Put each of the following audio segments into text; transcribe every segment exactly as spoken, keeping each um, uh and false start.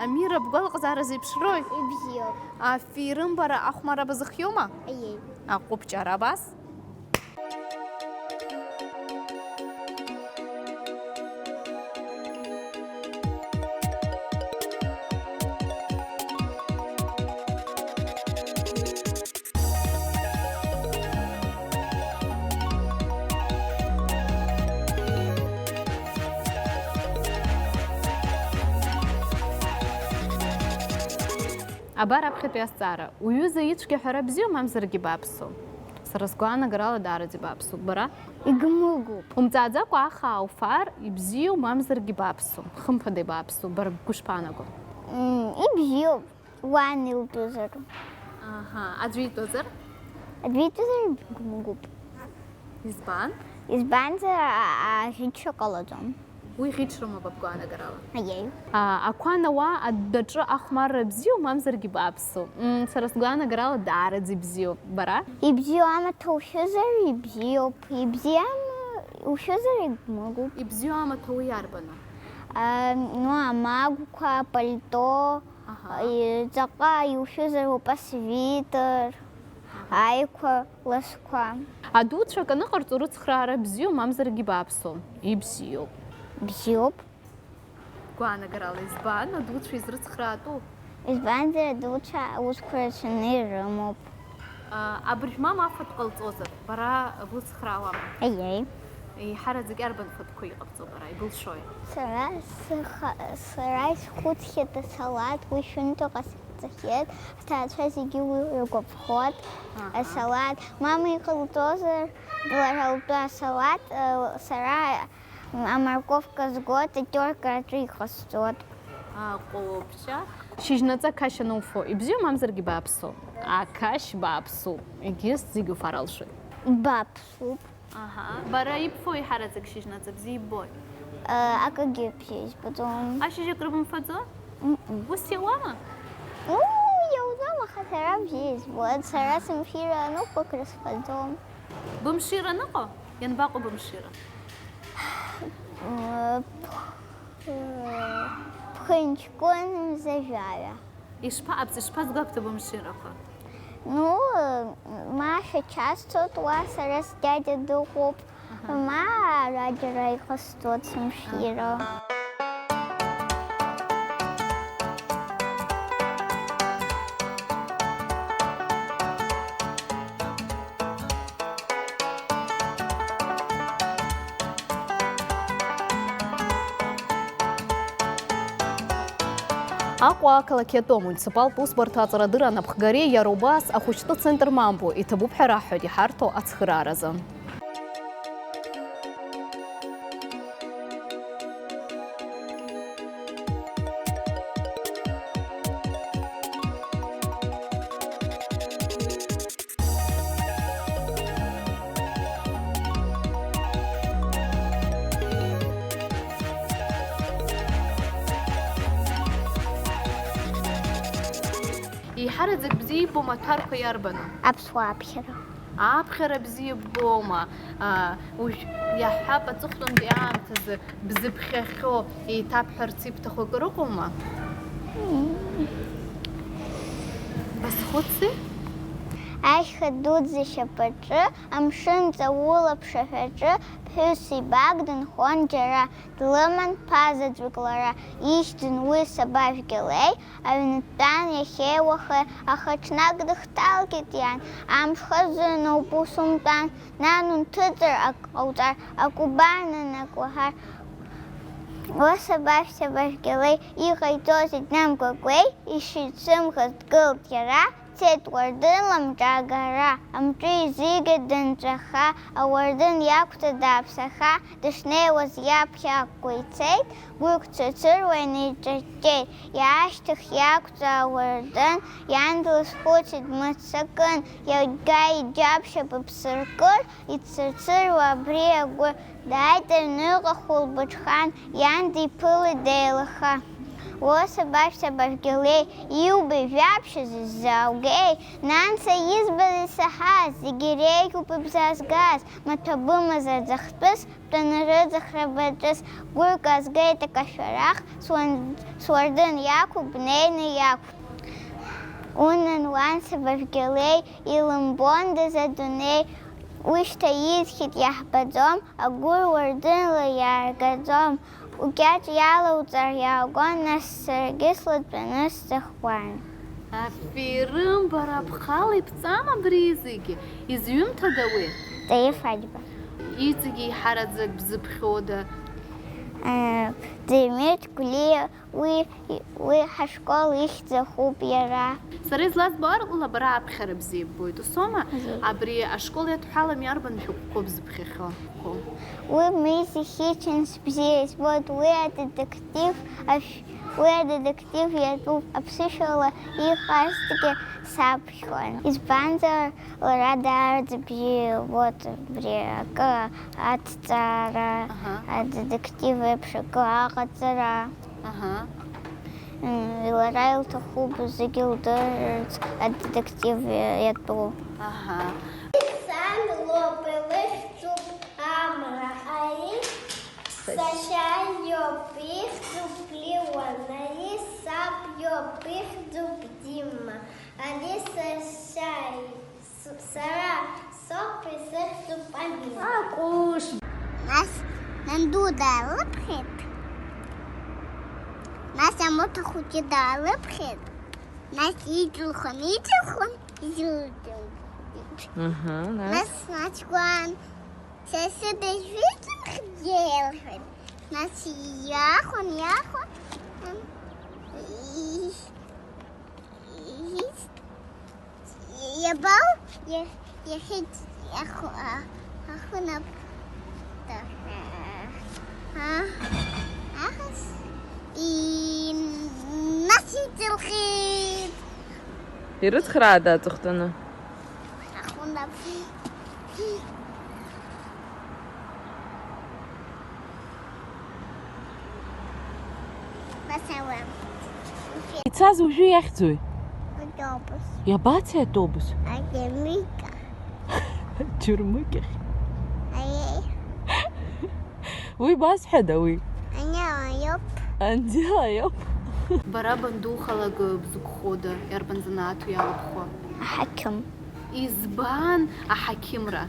Амира, бгәалаҟазаара зеиԥшрои? Ибзиоуп. Аферым бара ахәмарра базыхиоума? Аиеи. Аҟәыбҷара абас. Абар аԥхьатәи азҵаара. Уҩыза ицәгьа ҳәара бзиоу, мамзаргьы бааԥсу? Сара сгәаанагарала даараӡа ибааԥсуп. Бара? Игмыгуп. Умҵааӡакәа ахаа уфар, ибзиоу, мамзаргьы бааԥсу? Хымԥада ибааԥсу. Бара бгәы шԥаанаго? М, ибзиоуп. Уан илтәызар. Аҳа, аӡәы итәызар? Аӡәы итәызар игәмыгәуп. Избан? Избанзар, а, а, аӷьычра ҟалаӡом. Уи ӷьычроума ба бгәаанагарала? Аиеи. А, ақәа анауа адәаҿы ахәмарра бзиоу, мамзаргьы бааԥсу? М, сара сгәаанагарала даараӡа ибзиоуп. Бара? Ибзиоу амаҭәа ушәызар, ибзиоуп. Ибзиам ушәызар, игәмыгәуп. Ибзиоу амаҭәа уи иарбану? А, ну, амагәқәа, апальто, Аҳа. И, ҵаҟа иушәызароуп асвитер, Аҳа. Аиқәа ласқәа. Адуцәа акы аныҟарҵо рыцхраара бзиоу, мамзаргьы бааԥсу? Ибзиоуп. Бзиоуп. Гәаанагарала избан адуцәа изрыцхраатәу? Избанзар, адуцәа аусқәа рацәаны ирымоуп. А, абыржә мама афатә ҟалҵозар, бара буцхраауама? Аиеи. Еиҳараӡак иарбан фатәқәа иҟабҵо бара, ибылшои? Сара сыха-, сара исхәыцхьеит асалаҭ, уи шәынтәаҟа сыҟаҵахьеит, ҳҭаацәа зегьы уи ргәаԥхоит. Аҳа. Асалаҭ. Мама иҟалҵозар, лара лтәы асалаҭ, э, сара аморковка згоит, атерка аҿы иҟасҵоит. Аҟәыбҷа. Шьыжьнаҵы ақашь ануфо, ибзиоу, мамзаргьы бааԥсу? Ақашь бааԥсуп, егьыс зегь уфар алшоит. Бааԥсуп. Аҳа. Бара ибфо еиҳараӡак шьыжьнаҵы бзиа иббои? Э, акагьы бзиа избаӡом. Ашьыжь акры бымфаӡо? Мм. Ус иауама? Ну, иауӡом, аха сара бзиа избоит. Сара сымшира аныҟәго акры сфаӡом. Бымшира аныҟәо? Ианбаҟоу бымшира? Э, ԥх-, э, ԥхынҷкәын мза жәаҩа. Ишԥа-, аб-, ишԥазгәабҭо бымширақәа? Ну, ма шәача сцоит уа, сара сдьадиа дыҟоуп, Аҳа. Ма ара џьара иҟасҵоит сымшира. Аҳа. Аҟәа ақалақь иатәу амуниципалтә усбарҭа аҵарадырра анапхгареи иара убас ахәыҷтәы центр Мамбо иҭабуп ҳәа раҳҳәоит иҳарҭо ацхырааразы. Еиҳараӡак бзиа иббо амаҭәарқәа иарбану? Аԥсуа аԥхьара. Аԥхьара бзиа ббома? А, уажә иаҳҳәап, аҵыхәтәантәи аамҭазы бзыԥхьахьоу еиҭабҳәарц ибҭаху акыр ыҟоума? Базхәыци? Ашьха дуӡӡа шьапаҿы, амшын ҵаулаԥш аҳәаҿы, ԥҳәысеибак дынхон џьара, длыман ԥа заҵәык лара, ишьҭан уи сабажәгьалеи, аҩны дтәан иахьеи уахеи, аха ҽнак дыхҭалкит иан, амш хазыноуп, ус умтәан, нан, унҭыҵыр, ак ҟауҵар, ак убар, нан, ак уаҳар. Уа сабашә, сабажәгьалеи, иҟаиҵозеи днамгәагәеи, ишицәымӷыз дгылт иара, дцеит уардынла амҿагара, амҿы изигеит дынҵәаха, ауардын иақәҵа дааԥсаха, дышнеиуаз иаԥхьа акәкәа ицеит, гәык цырцыруа инеиҿаҷҷеит, иаашьҭых иақәҵа ауардын, иан длызхәыцит, дмыццакын, иагьа иџьабшьап, бсыркыр, ицырцыруа абри агәы. Дааит аҩныҟа хәылбыҽхан, иан диԥылеит деилаха. Уо, сабашә, сабажәгьалеи, иубеи, жәабжьазеи, сзааугеи? Нан, са избаз исаҳаз, зегь иреиӷьуп ибзаазгаз, маҭәа бымазар ӡахтәыс, Дтәаны рыӡӷра баҿыс, гәырк азгеит акашәарах, суан-, суардын иақәуп, бнеины иақәтәа. Унан, уан сабажәгьалеи, илымбондаз адунеи, уи шьҭа иӡхьеит иаҳбаӡом, агәыр уардынла иааргаӡом, укьаҿ иалауҵар иааугон, нас саргьы слатәаны сҵыхуан. Аферым, бара бхала ибҵама абри зегьы? Изҩымҭада уи? Таиф Аџьба. Иҵегьы еиҳараӡак бзыԥхьода? Э, Демир Гәлиа, уи, уи ҳашкол ихьӡ ахуп иара. Сара излазбо ала бара аԥхьара бзиа ббоит, усома? Бзиа. Абри ашкол иадҳәалам иарбан шәҟәқәоуп бзыԥхьахьоу? Уи Мизи Хиттинс бзиа избоит, уи адетектив ашә-, уи адетектив иатәуп, аԥсышәала иҟазҭгьы саԥхьон. Избанзар, лара даараӡа бзиа илбоит абри акы аҭҵаара, Аҳа. Адетектив еиԥш акы аҟаҵара. Аҳа. М, лара илҭахуп зегьы лдырырц адетектив иатәу. Аҳа. Сан лоуп илыхьӡуп Амра, ари сашьа иоуп ихьӡуп Леуан, ари саб иоуп ихьӡуп Дима, ари сашьа, с-, сара соуп исыхьӡуп Амина. Аҟәыш! Нас нанду даалыԥхьеит, нас амоҭа хәыҷы даалыԥхьеит, нас иҵылхон, иҵылхон, изылҵылт. Аҳа, нас? Нас маҷгәан, са сыда жәиҵылхит, иеилҳәеит. Нас иахон, иахон, м, и-, и-, Иабау? Иа-, иахьа ахә-, а-, ахәынап-, а-, а-, ахыс и-, нас иҵылхит. Ирыцхраада аҵыхәтәаны? Ахәынап-, Нас ауам. Ицаз уажәы иахьӡуи? Автобус. Иабацеи автобус? Аџьармыкьа. Џьармыкьахь. Аиеи. Уи басҳәада уи? Ани аиоуп. Анди аиоуп. Бара бандухалак бзықәхода, иарбан занааҭу иалабхуа? Аҳақьым. Избан аҳақьымра?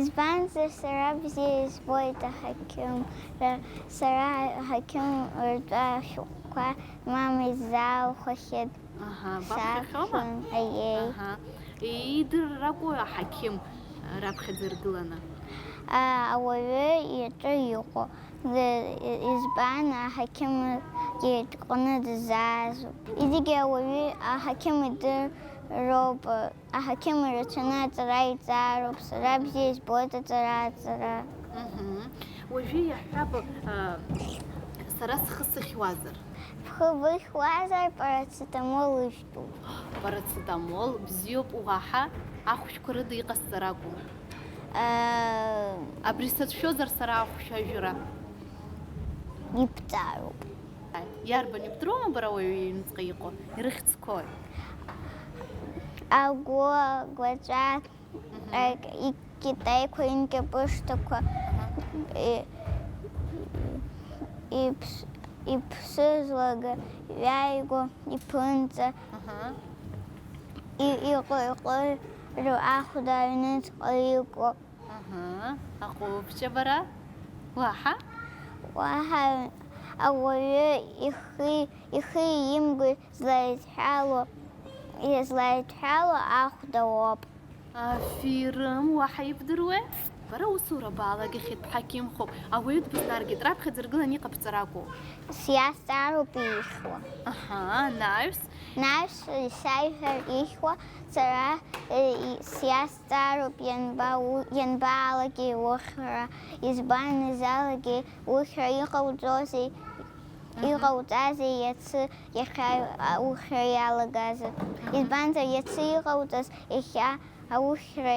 Избанзар, сара бзиа избоит аҳақьымра. Сара аҳақьым ртәы ашәҟәқәа мама изаалхәахьеит. Аҳа, баԥхьахьоума? Саԥхьон, аиеи. Аҳа. Идырра ракәу аҳақьым раԥхьаӡа иргыланы? А, ауаҩы иҿы иҟоу. Избан аҳақьым иҟны дызаазу? Зегьы ауаҩы аҳақьым идыроуп. Аҳақьым ирацәаны аҵара иҵаароуп, сара бзиа избоит аҵара аҵара. Мгм. Уажәы иаҳҳәап, а, сара схы сыхьуазар? Бхы быхьуазар, парацетамол ышәтәуп. Парацетамол, бзиоуп, уаҳа ахәшәқәа рыда иҟасҵар акәу? А, Абри сацәшәозар сара ахәшә ажәра? Ибҵаароуп. Иарбан ибдыруама бара уаҩы иҩныҵҟа иҟоу ирыхьӡқәои? Агәы, агәаҵәа, Мгм. Ак-, икитаиқәа, инкьапышҭақәа, Аҳа. И-, иԥс-, иԥсыжлага, иааигәа, иԥынҵа, Аҳа. И-, иҟырҟыру ахәда аҩныҵҟа иҟоу. Аҳа, аҟәыбҷа бара. Уаҳа? Уаҳа ауаҩы ихи, ихи имгәи злаидҳәало, излаидҳәало ахәда уоуп. Аферым, уаҳа ибдыруеи? Бара усура балагахьеит, бҳақьымхоуп. Ауаҩы дбызгаргьы, раԥхьаӡа иргыланы иҟабҵар акәу? Сиазҵаароуп ихьуа. Аҳа, анаҩс? Анаҩс исаиҳәар ихьуа, сара, э, и-, сиазҵаароуп ианба-, у-, ианбаалак иухьра, избан изаалак иухьра иҟауҵозеи, Мгм. Иҟауҵазеи иацы иахьа аухьра иалагазар? Мгм. Избанзар, иацы иҟауҵаз иахьа аухьра,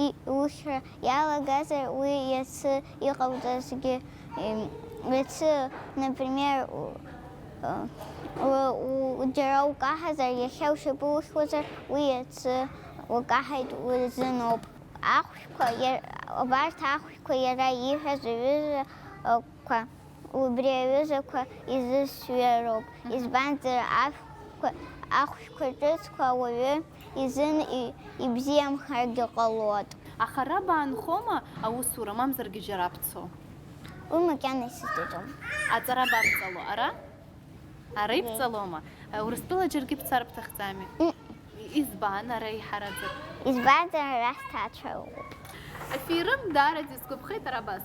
и-, ухьра иалагазар, уи иацы иҟауҵазгьы, ем, иацы, например, у-, у-, у-, џьара укаҳазар, иахьа ушьапы ухьуазар, уи иацы укаҳаит, узыноуп. Ахәшәқәа иа-, Убарҭ ахәшәқәа иара ииҳәаз аҩыза, ы, қәа, убри аҩызақәа изысҩыроуп, Мгм. избанзар, ашәқәа, ахәшәқәа ҿыцқәа ауаҩы изын и-, ибзиамхаргьы ҟалоит. Аха ара баанхома аусура, мамзаргьы џьара бцо? Уи макьана исыздырӡом. Аҵара бабҵало, ара? Ара Ии. ибҵалома? Урыстәыла џьаргьы бцар бҭахӡами? Мм. Избан ара еиҳараӡак? Избанзар, ара сҭаацәа ыҟоуп. Аферым даараӡа исгәаԥхеит ара абас.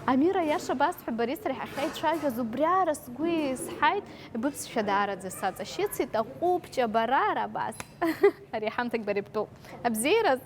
Амира, аиаша басҳәап, бареи сареи ҳахьаицәажәаз убриаара сгәы еизҳаит, быԥсшәа даараӡа саҵашьыцит, аҟәыбҷ абара ара абас. Ари ҳамҭак бареи бтәуп. Абзиараз!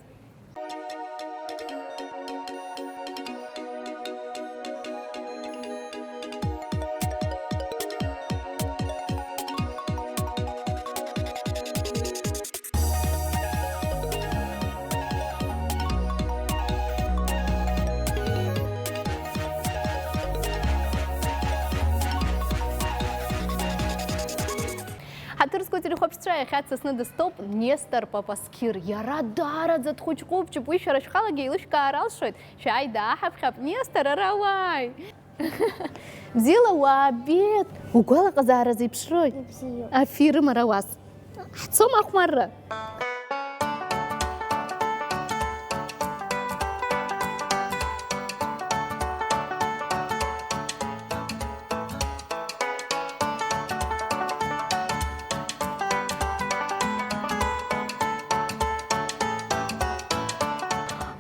Ҳаҭыр зқәу ателехәаԥшцәа, иахьа дсасны дыстәоуп Нестор Папасқьыр. Иара даараӡа дхәыҷ-ҟәыбҷуп, уи шәара шәхалагьы еилышәкаар алшоит. Шәааи, дааҳаԥхьап. Нестор, ара уааи! Бзиала уаабеит! Угәалаҟазаара зеиԥшрои? Ибзиоуп. Аферым, ара уас. Ҳцома ахәмарра?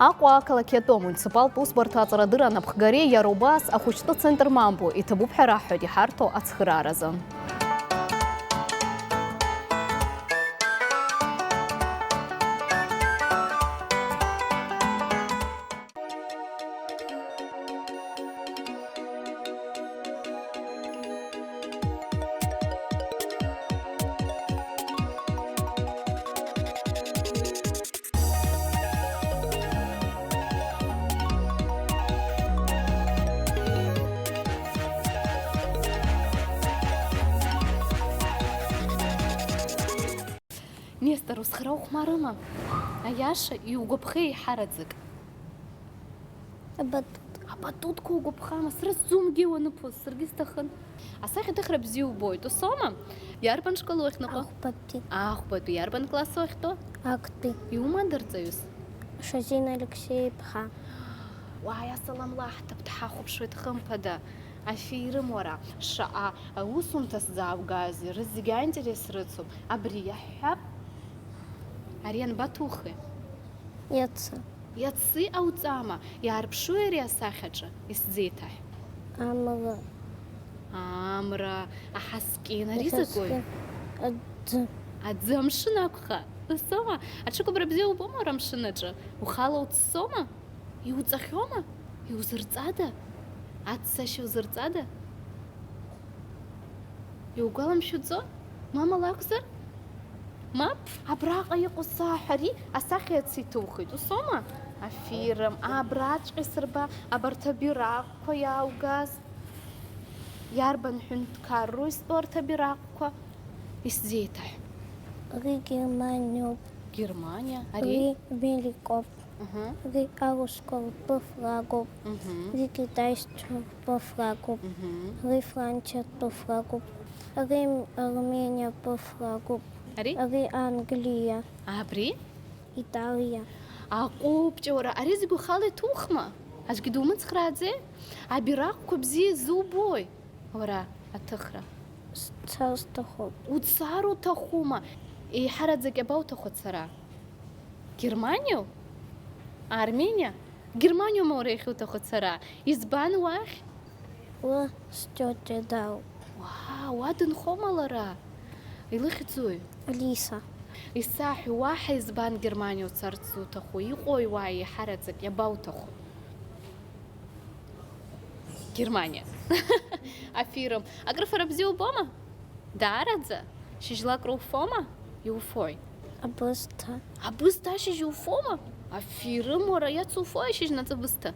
Аҟәа ақалақь иатәу амуниципалтә усбарҭа аҵарадырра анапхгареи иара убас ахәыҷтәы центр Мамбо иҭабуп ҳәа раҳҳәоит иҳарҭо ацхырааразы. Нестор, узхара ухәмарыма? Аиаша, иугәаԥхеи еиҳараӡак? Абатут. Абатутқәа угәаԥхама? Сара сзумгеи уаныԥо, саргьы сҭахын. Асахьаҭыхра бзиа убоит, усоума? Иарбан школ уахьныҟәо? Ахәбатәи. Ахәбатәи. Иарбан класс уахьтәоу? Актәи. Иуман дырҵаҩыс? Шазина Алексеи-иԥҳа. Уааи, асалам лаҳҭап, дҳахәаԥшуеит, хымԥада. Аферым уара, шаҟа аусумҭа сзааугазеи, рызегь аинтерес рыцуп. Абри иаҳҳәап. Ари анбаҭухи? Иацы. Иацы ауҵама? Иаарԥшуи ари асахьаҿы? Исзеиҭаҳә. Амра. Амра, аҳаскьын, ари закәи? Аҳаскьын. Аӡы. Аӡы амшын акәха. Усоума? Аҽыкәабара бзиа убома уара амшын аҿы? Ухала уццома? Иуҵахьоума? Иузырҵада? Аццашьа узырҵада? Иугәаламшәаӡо? Мама лакәзар? Мап? Абраҟа иҟоу саҳәари, асахьа иацы иҭухит, усоума? Аферым, абраҵәҟьа исырба, абарҭ абираҟқәа иааугаз. Иарбан ҳәынҭқарроу истәу арҭ абираҟқәа? Исзеиҭаҳә. Ари Германиоуп. Германиа, ари? Ари Америкоуп. Аҳа. Ари арусқәа ртәы флагоуп. Мгм. Ари китаисцәа ртәы флагоуп. Мгм. Ари Франциа ртәы флагоуп. Ари Армениа ртәы флагоуп. Ари? Ари Англиа. Абри? Италиа. Аҟәыбҷа уара, ари зегь ухала иҭухма? Аӡәгьы думыцхрааӡеи? Абираҟқәа бзиа изубои? Уара аҭыхра. Сцар сҭахуп. Уцар уҭахума? Еиҳараӡак иабауҭаху ацара? Германиоу? Армениа? Германиоума уара иахьуҭаху ацара? Избан уахь? Уа стётиа дауп. Уаа, уа дынхома лара? Илыхьӡуи? Алиса. Исаҳә, уаҳа избан Германиа уцарц зуҭаху? Иҟои уа еиҳараӡак иабауҭаху? Германиа. Аферым. Акрыфара бзиа убома? Даараӡа? Шьыжьла акруфома? Иуфои? Абысҭа. Абысҭа ашьыжь иуфома? Аферым, уара, иацуфои ашьыжь наҵы абысҭа?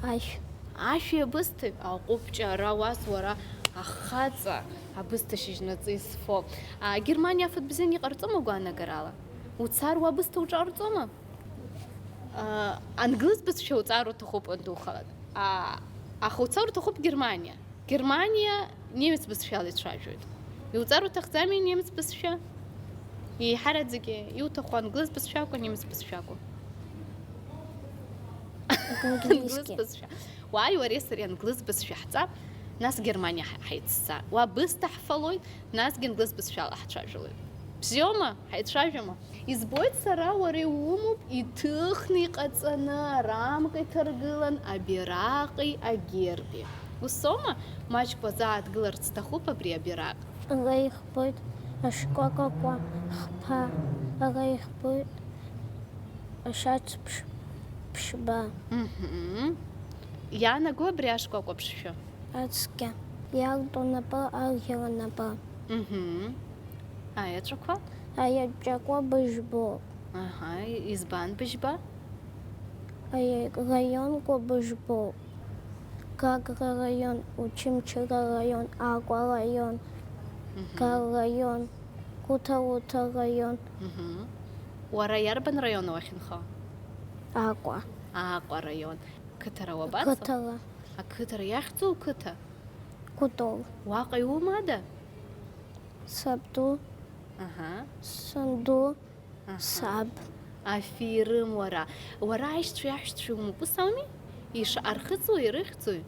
Ашә. Ашәи абысҭеи? Аҟәыбҷа, ара уас уара ахаҵа, абысҭа шьыжь наҵы изфо. А, Германиа афатә бзианы иҟарҵома гәаанагарала? Уцар уа абысҭа уҿарҵома? Англыз бызшәа уҵар уҭахуп уандухалак. Аха уцар уҭахуп Германиа. Германиа немец бызшәала ицәажәоит. Иуҵар уҭахӡами немец бызшәа? Еиҳараӡагьы иуҭаху англыз бызшәа акәу, немец бызшәа акәу? Англыз бызшәа. Уааи уареи сареи англыз бызшәа ҳҵап, нас Германиа ҳаиццар. Уа бысҭа ҳфалоит, насгьы англыз бызшәала ҳцәажәалоит. Бзиоума? Ҳаицәажәама? Избоит сара уара иумоуп иҭыхны иҟаҵаны арамка иҭаргылан абираҟи агерби. Усоума? Маҷк уазааҭгыларц сҭахуп абри абираҟ. Ара ихбоит ашкәакәа хԥа, ара ихбоит ашьац ԥш-, ԥшьба. Мҳм. Иаанаго абри ашкәакәа ԥшшәы? Ацқьа. Иалҵуа напы, арӷьара напы. Мҳм. Аеҵәақәа? Аеҵәақәа быжьбоуп. Аҳа, избан быжьба? Араионқәа быжьбоуп. Гагра раион, Очамчыра раион, Аҟәа раион, Мгм. Гар раион, Гәдоуҭа раион. Мгм. Уара иарбан раион уахьынхо? Аҟәа. Аҟәа раион. Қыҭара уабацо? Қыҭара. Ақыҭара иахьӡу қыҭа? Гәдоуҭа. Уаҟа иумада? Сабду. Аҳа. Санду. Аҳа. Саб. Аферым уара. Уара аишьцәеи аҳәшьцәеи умоуп, ус ауми? Ишаҟа рхыҵуеи ирыхьӡуи?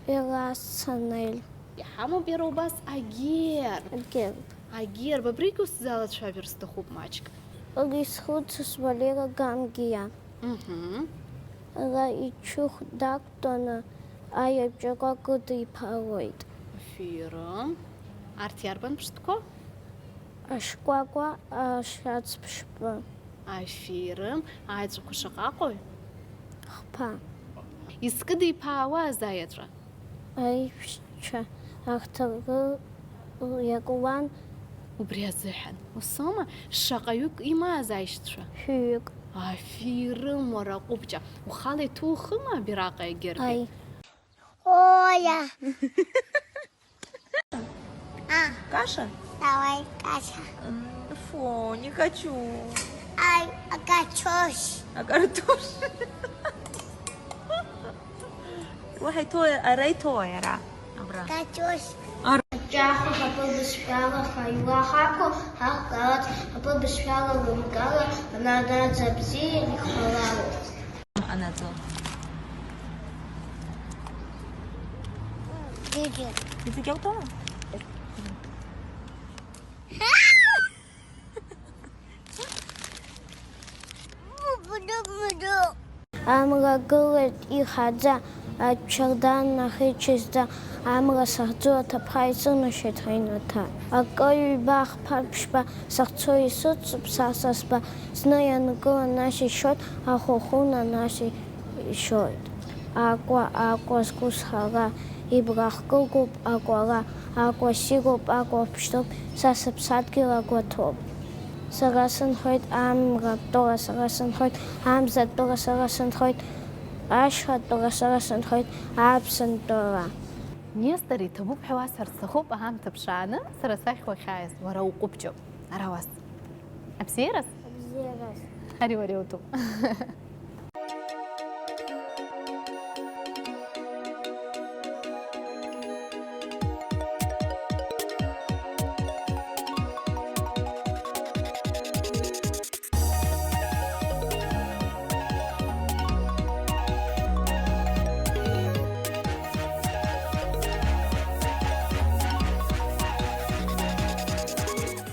Иара Санел. Иҳамоуп иара убас агерб. Агерб. Агерб. Абригьы усзалацәажәар сҭахуп маҷк. Уи схылҵыз Валера Гангиа. Мгм. Ара ичыхә дақәтәаны аеҵәақәа кыдиԥаауеит. Аферым. Арҭ иарбан ԥштәқәоу? Ашкәакәа, ашьацԥшьба. Аферым. Аеҵәақәа шаҟа ыҟои? Хԥа. Изкыдиԥаауаз аеҵәа? Аишьцәа ахҭаркы иакуан. Убри азыҳәан. Усоума? Шаҟаҩык имаз аишьцәа? Шәҩык. Аферым, уара ҟәыбҷа. Ухала иҭухыма абираҟи агерби? Аи. Оля. А, Каша? Давай каша. М, Фу, не хочу. Ай, а картошь. А картошь? Уаҳа иҭоуи, ара иҭоуи, ара? Абра. Картошь. Ар- Ҷахәа ҳаԥы бызшәала хаҩла ҳақәу, ҳахгалац ҳаԥы бызшәала лымгала, анадаӡа бзиа ихалалу. Анаӡо. Иҵегь. Иҵегь ауҭома? Амра гылеит ихаӡа, ачардан ахьычызӡа, амра сахьӡу аҭыԥҳа исырнашьеит ҳаҩнаҭа. Акы ҩба хԥа ԥшьба сахьцо исыцуп са сасба, зны ианкыла нас ишьоит, ахәахәына нас ишьоит. Акәа, акәа зку схара, ибӷа хкылкуп акәара, акәа ссируп, акәа ԥштәуп, са сыԥсадгьыл агәаҭоуп. Сара сынхоит амра атәыла, сара сынхоит амза атәыла, сара сынхоит ашьха атәыла, сара сынхоит аԥсынтәыла. Нестор, иҭабуп ҳәа уасҳәар сҭахуп, аамҭа ԥшааны сара сахь уахьааиз, уара уҟәыбҷоуп. Ара уас. Абзиараз? Абзиараз. Ари уара иутәуп.